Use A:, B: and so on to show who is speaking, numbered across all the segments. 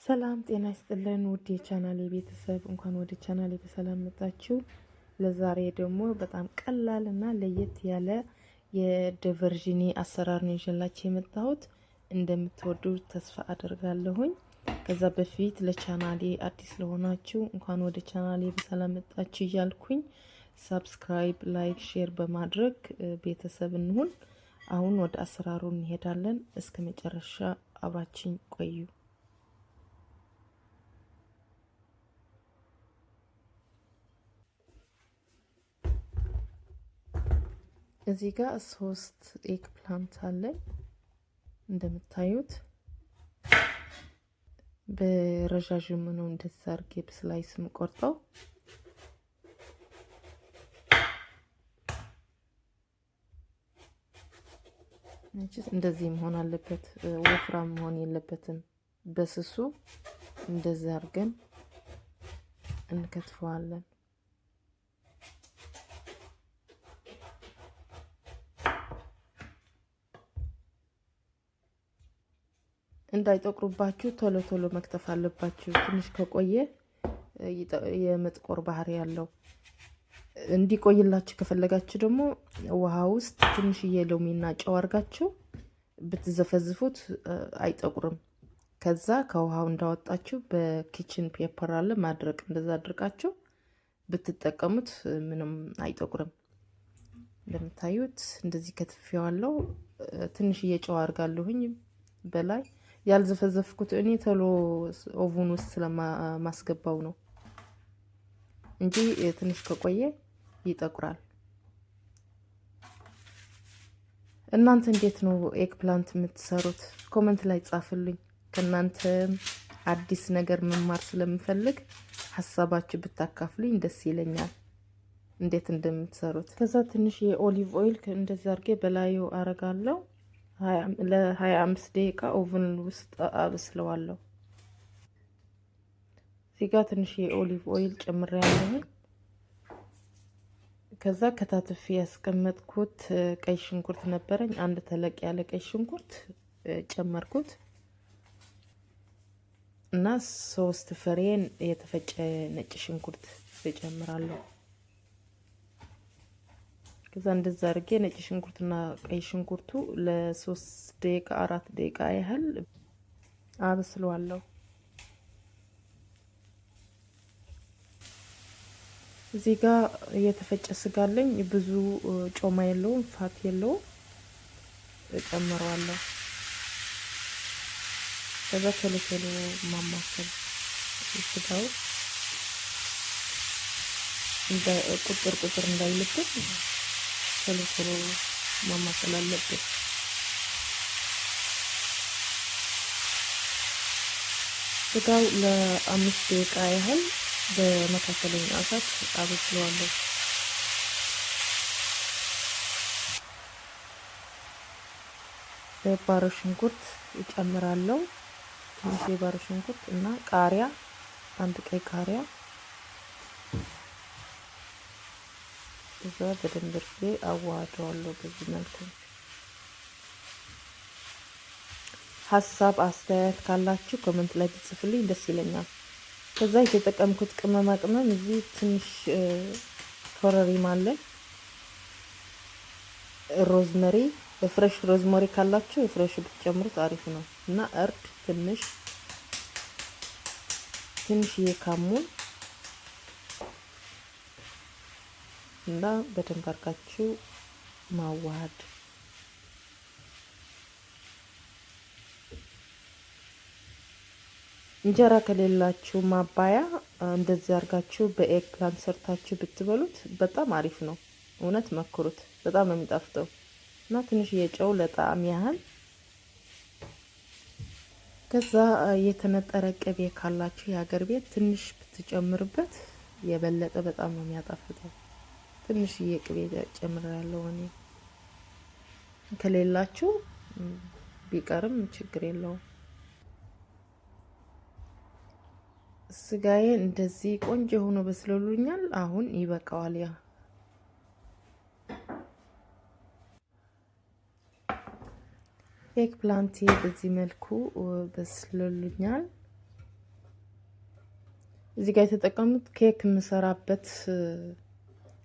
A: ሰላም ጤና ይስጥልን ውድ የቻናሌ ቤተሰብ፣ እንኳን ወደ ቻናሌ በሰላም መጣችሁ። ለዛሬ ደግሞ በጣም ቀላል እና ለየት ያለ የ aubergine አሰራር ነው ይዤላችሁ የመጣሁት። እንደምትወዱት ተስፋ አደርጋለሁኝ። ከዛ በፊት ለቻናሌ አዲስ ለሆናችሁ እንኳን ወደ ቻናሌ በሰላም መጣችሁ እያልኩኝ subscribe፣ like፣ share በማድረግ ቤተሰብ እንሁን። አሁን ወደ አሰራሩ እንሄዳለን። እስከ መጨረሻ አብራችን ቆዩ። እዚህ ጋር ሶስት eggplant አለኝ እንደምታዩት በረዣዥሙ ነው እንደዛ አድርጌ በ slice የምቆርጠው። እንደዚህ መሆን አለበት፣ ወፍራም መሆን የለበትም። በስሱ እንደዚህ አድርገን እንከትፈዋለን። እንዳይጠቁሩባችሁ ቶሎ ቶሎ መክተፍ አለባችሁ። ትንሽ ከቆየ የመጥቆር ባህሪ ያለው። እንዲቆይላችሁ ከፈለጋችሁ ደግሞ ውሃ ውስጥ ትንሽዬ ሎሚና ጨው አድርጋችሁ ብትዘፈዝፉት አይጠቁርም። ከዛ ከውሃው እንዳወጣችሁ በ kitchen paper አለ ማድረቅ፣ እንደዛ አድርቃችሁ ብትጠቀሙት ምንም አይጠቁርም። እንደምታዩት እንደዚህ ከትፌዋለሁ። ትንሽዬ ጨው አድርጋለሁኝ በላይ ያልዘፈዘፍኩት እኔ ቶሎ oven ውስጥ ስለማስገባው ነው እንጂ ትንሽ ከቆየ ይጠቁራል። እናንተ እንዴት ነው eggplant የምትሰሩት? Comment ላይ ጻፉልኝ። ከእናንተ አዲስ ነገር መማር ስለምፈልግ ሀሳባችሁ ብታካፍሉኝ ደስ ይለኛል፣ እንዴት እንደምትሰሩት። ከዛ ትንሽ የ olive oil እንደዚህ አድርጌ በላዩ አረጋለሁ። ለ25 ደቂቃ oven ውስጥ አበስለዋለሁ። እዚህ ጋር ትንሽ የ olive oil ጨምሬያለሁ። ከዛ ከታትፌ ያስቀመጥኩት ቀይ ሽንኩርት ነበረኝ። አንድ ተለቅ ያለ ቀይ ሽንኩርት ጨመርኩት እና 3 ፍሬን የተፈጨ ነጭ ሽንኩርት እጨምራለሁ። ከዛ እንደዛ አድርጌ ነጭ ሽንኩርትና ቀይ ሽንኩርቱ ለ3 ደቂቃ 4 ደቂቃ ያህል አበስለዋለሁ። እዚህ ጋር የተፈጨ ስጋ አለኝ። ብዙ ጮማ የለውም፣ fat የለውም። እጨምረዋለሁ። ከዛ ቶሎ ቶሎ ማማሰል ስጋው እንደ ቁጥር ቁጥር እንዳይልብን ቶሎ ቶሎ ማማሰል አለብን። ስጋው ለ5 ደቂቃ ያህል በመካከለኛ እሳት አበስለዋለሁ። ባሮ ሽንኩርት እጨምራለሁ። ትንሽ የባሮ ሽንኩርት እና ቃሪያ፣ አንድ ቀይ ቃሪያ እዛ በደንብ አድርጌ አዋህደዋለሁ። በዚህ መልኩ ሀሳብ አስተያየት ካላችሁ comment ላይ ብትጽፉልኝ ደስ ይለኛል። ከዛ የተጠቀምኩት ቅመማ ቅመም እዚህ ትንሽ ኮረሪማ አለ፣ rosemary፣ fresh rosemary ካላችሁ የ fresh ብትጨምሩት አሪፍ ነው እና እርድ ትንሽ ትንሽዬ ካሙን እና በደንብ አድርጋችሁ ማዋሃድ። እንጀራ ከሌላችሁ ማባያ እንደዚህ አድርጋችሁ በ eggplant ሰርታችሁ ብትበሉት በጣም አሪፍ ነው። እውነት ሞክሩት፣ በጣም ነው የሚጣፍጠው። እና ትንሽ የጨው ለጣዕም ያህል። ከዛ የተነጠረ ቅቤ ካላችሁ የሀገር ቤት ትንሽ ብትጨምርበት የበለጠ በጣም ነው የሚያጣፍጠው። ትንሽዬ ቅቤ ጨምሬያለሁ እኔ። ከሌላችሁ ቢቀርም ችግር የለውም። ስጋዬ እንደዚህ ቆንጆ ሆኖ በስሎልኛል። አሁን ይበቃዋል። ያ eggplant ኤ በዚህ መልኩ በስሎልኛል። እዚህ ጋር የተጠቀሙት ኬክ የምሰራበት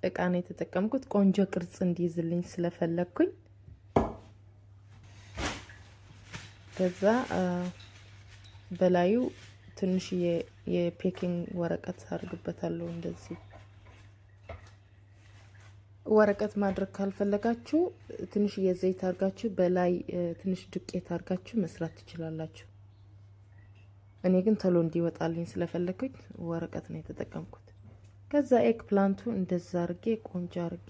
A: እቃ ነው የተጠቀምኩት፣ ቆንጆ ቅርጽ እንዲይዝልኝ ስለፈለግኩኝ። ከዛ በላዩ ትንሽ የ baking ወረቀት አድርግበታለሁ። እንደዚህ ወረቀት ማድረግ ካልፈለጋችሁ ትንሽ የዘይት አድርጋችሁ በላይ ትንሽ ዱቄት አድርጋችሁ መስራት ትችላላችሁ። እኔ ግን ቶሎ እንዲወጣልኝ ስለፈለግኩኝ ወረቀት ነው የተጠቀምኩት። ከዛ eggplant ኡ እንደዛ አርጌ ቆንጆ አርጌ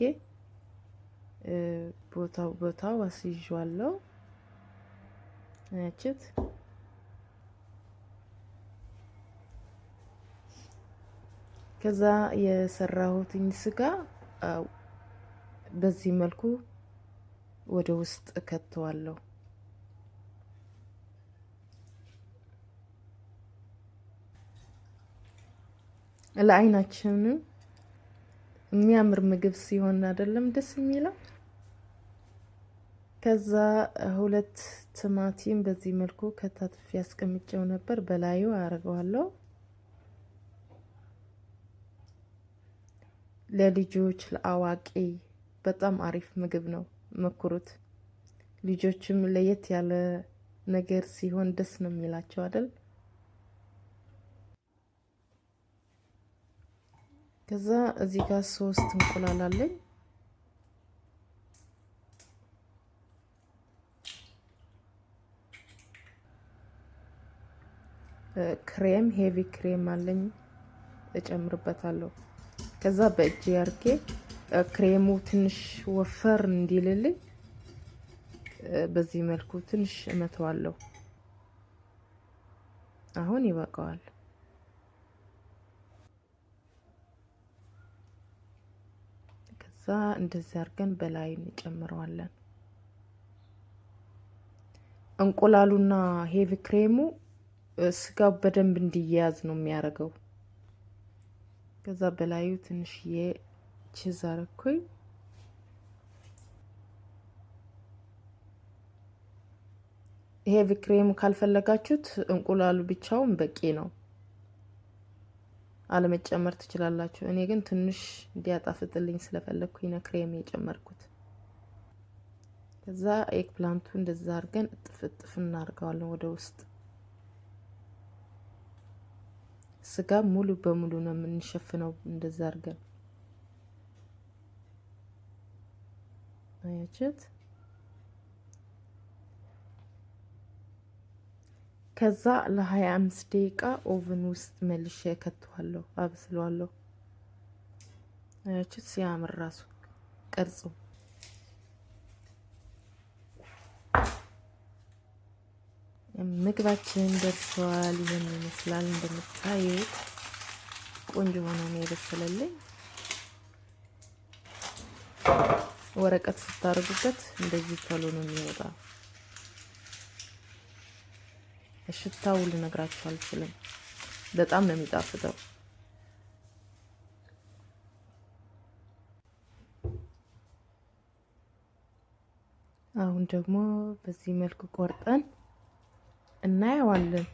A: ቦታው ቦታው አስይዤዋለሁ። አያችሁት? ከዛ የሰራሁትኝ ስጋ በዚህ መልኩ ወደ ውስጥ እከተዋለሁ። ለአይናችንም የሚያምር ምግብ ሲሆን አይደለም ደስ የሚለው። ከዛ 2 ቲማቲም በዚህ መልኩ ከታትፌ አስቀምጬው ነበር፣ በላዩ አደርገዋለሁ። ለልጆች ለአዋቂ በጣም አሪፍ ምግብ ነው፣ ሞክሩት። ልጆችም ለየት ያለ ነገር ሲሆን ደስ ነው የሚላቸው አይደል? ከዛ እዚህ ጋር 3 እንቁላል አለኝ። ክሬም heavy cream አለኝ እጨምርበታለሁ። ከዛ በእጄ አርጌ ክሬሙ ትንሽ ወፈር እንዲልልኝ በዚህ መልኩ ትንሽ እመተዋለሁ። አሁን ይበቃዋል። ከዛ እንደዚህ አድርገን በላይ እንጨምረዋለን። እንቁላሉና heavy cream ኡ ስጋው በደንብ እንዲያያዝ ነው የሚያደርገው። ከዛ በላዩ ትንሽዬ cheese አረኩኝ። Heavy cream ካልፈለጋችሁት እንቁላሉ ብቻውን በቂ ነው፣ አለመጨመር ትችላላችሁ። እኔ ግን ትንሽ እንዲያጣፍጥልኝ ስለፈለግኩኝ ነው ክሬም የጨመርኩት። ከዛ eggplant ኡ እንደዛ አድርገን እጥፍ እጥፍ እናደርገዋለን ወደ ውስጥ። ስጋ ሙሉ በሙሉ ነው የምንሸፍነው እንደዛ አድርገን አያችሁት። ከዛ ለ25 ደቂቃ oven ውስጥ መልሼ ከተዋለሁ፣ አብስለዋለሁ። አያችሁት ሲያምር ራሱ ቅርጹ። ምግባችን ደርሷል። ይህን ይመስላል እንደምታዩት ቆንጆ ሆኖ ነው የበሰለልኝ። ወረቀት ስታደርጉበት እንደዚህ ቶሎ ነው የሚወጣው። ሽታው ልነግራችሁ አልችልም። በጣም ነው የሚጣፍጠው። አሁን ደግሞ በዚህ መልኩ ቆርጠን እናየዋለን።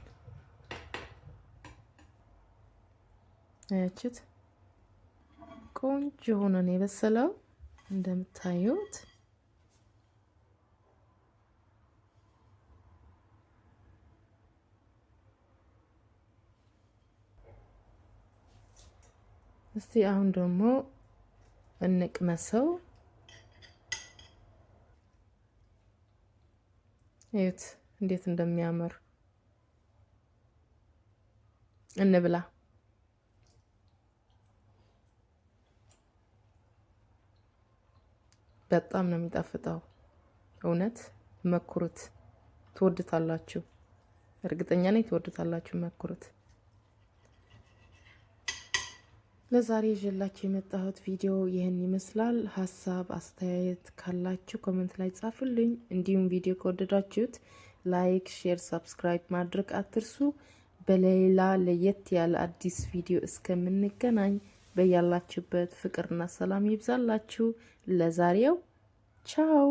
A: አያችሁት? ቆንጆ ሆኖ ነው የበሰለው እንደምታዩት። እስቲ አሁን ደግሞ እንቅመሰው። እዩት እንዴት እንደሚያምር። እንብላ። በጣም ነው የሚጣፍጠው። እውነት መኩሩት፣ ትወዱታላችሁ። እርግጠኛ ነኝ ትወዱታላችሁ። መኩሩት። ለዛሬ ይዤላችሁ የመጣሁት ቪዲዮ ይህን ይመስላል። ሀሳብ አስተያየት ካላችሁ comment ላይ ጻፉልኝ። እንዲሁም ቪዲዮ ከወደዳችሁት like፣ share፣ subscribe ማድረግ አትርሱ። በሌላ ለየት ያለ አዲስ ቪዲዮ እስከምንገናኝ በያላችሁበት ፍቅርና ሰላም ይብዛላችሁ። ለዛሬው ቻው።